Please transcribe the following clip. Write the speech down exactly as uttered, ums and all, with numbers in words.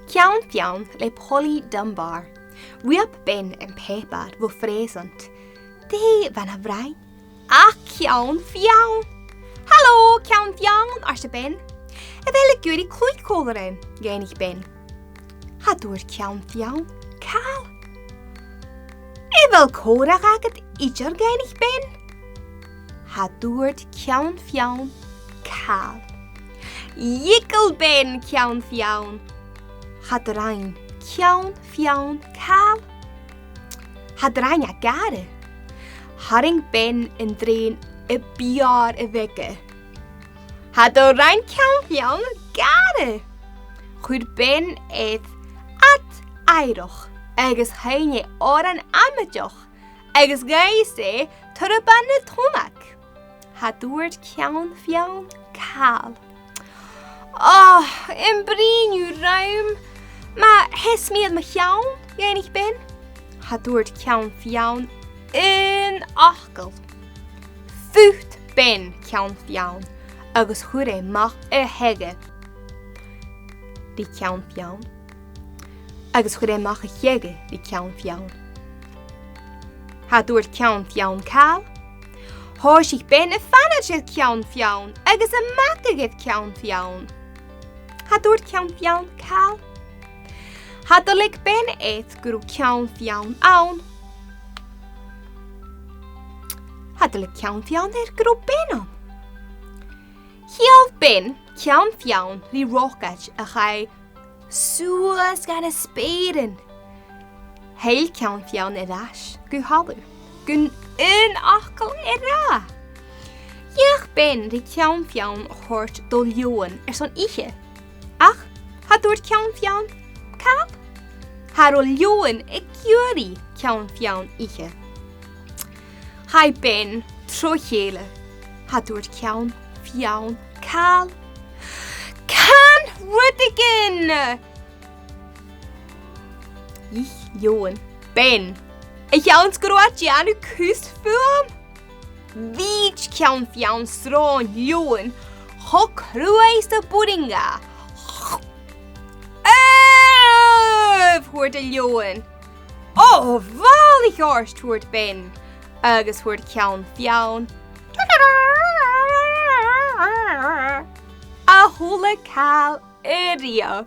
Ceann-fionn le Polly Dunbar. Rìob Ben am pàipear bho phreusant. Dè bh' ann a bhroinn ach ceann-fionn. "Halò, ceann-fionn," arsa Ben. "A bheil thu ag iarraidh cluich còmhla rium?" dh'fhaighnich Ben. Cha tuirt ceann-fionn càil. "A bheil còmhradh agad idir?" dh'fhaighnich Ben. Cha tuirt ceann-fionn càil. Dh'eagal Ben ceann-fionn. Cha do rinn ceann-fionn càil. Cha do rinn e gàire. Tharraing Ben an drèin a b' fheàrr a bh' aige. Cha do rinn ceann-fionn gàire. Chuir Ben air ad aimhreach agus sheinn e òran amaideach agus dh'èigh e Toirbh Bean na Tunnag. Cha tuirt ceann-fionn càil. "Ò, am bruidhinn thu rium ma sheas mi air mo cheann?" dh'fhaighnich Ben. Cha tuirt ceann-fionn aon fhacal. Phut Ben ceann-fionn agus chuir e a-mach a theanga ri ceann-fionn. Agus chuir e a-mach a theanga ri ceann-fionn. Cha tuirt ceann-fionn càil. Thòisich Ben a' fanaid air ceann-fionn agus a' magadh air ceann-fionn. Cha tuirt ceann-fionn càil. Cha do leig Ben air gun robh ceann-fionn ann. Cha do leig ceann-fionn air gun robh Ben ann. Sheall Ben ceann-fionn ri rocaid a chaidh suas gu na speuran. Thill ceann-fionn air ais gu talamh gun aon fhacal a ràdh. Dh'fheuch Ben ri ceann-fionn a thoirt do leòmhann airson ithe. Ach cha tuirt ceann-fionn càil. Cha robh leòmhann ag iarraidh ceann-fionn ithe. Chaidh Ben tro chèile. Cha tuirt ceann-fionn càil. "Can rudeigin!" dh'ith leòmhann Ben. "A chionn 's gun robh thu a' dèanamh cus fuaim?" Bhìd ceann-fionn sròn leòmhann cho cruaidh 's a b' urrainn dha. "Ugh!" thuirt an leòmhann. "Ò, bhalaich ort!" thuirt Ben, agus thuirt ceann-fionn a h-uile càil a-riamh.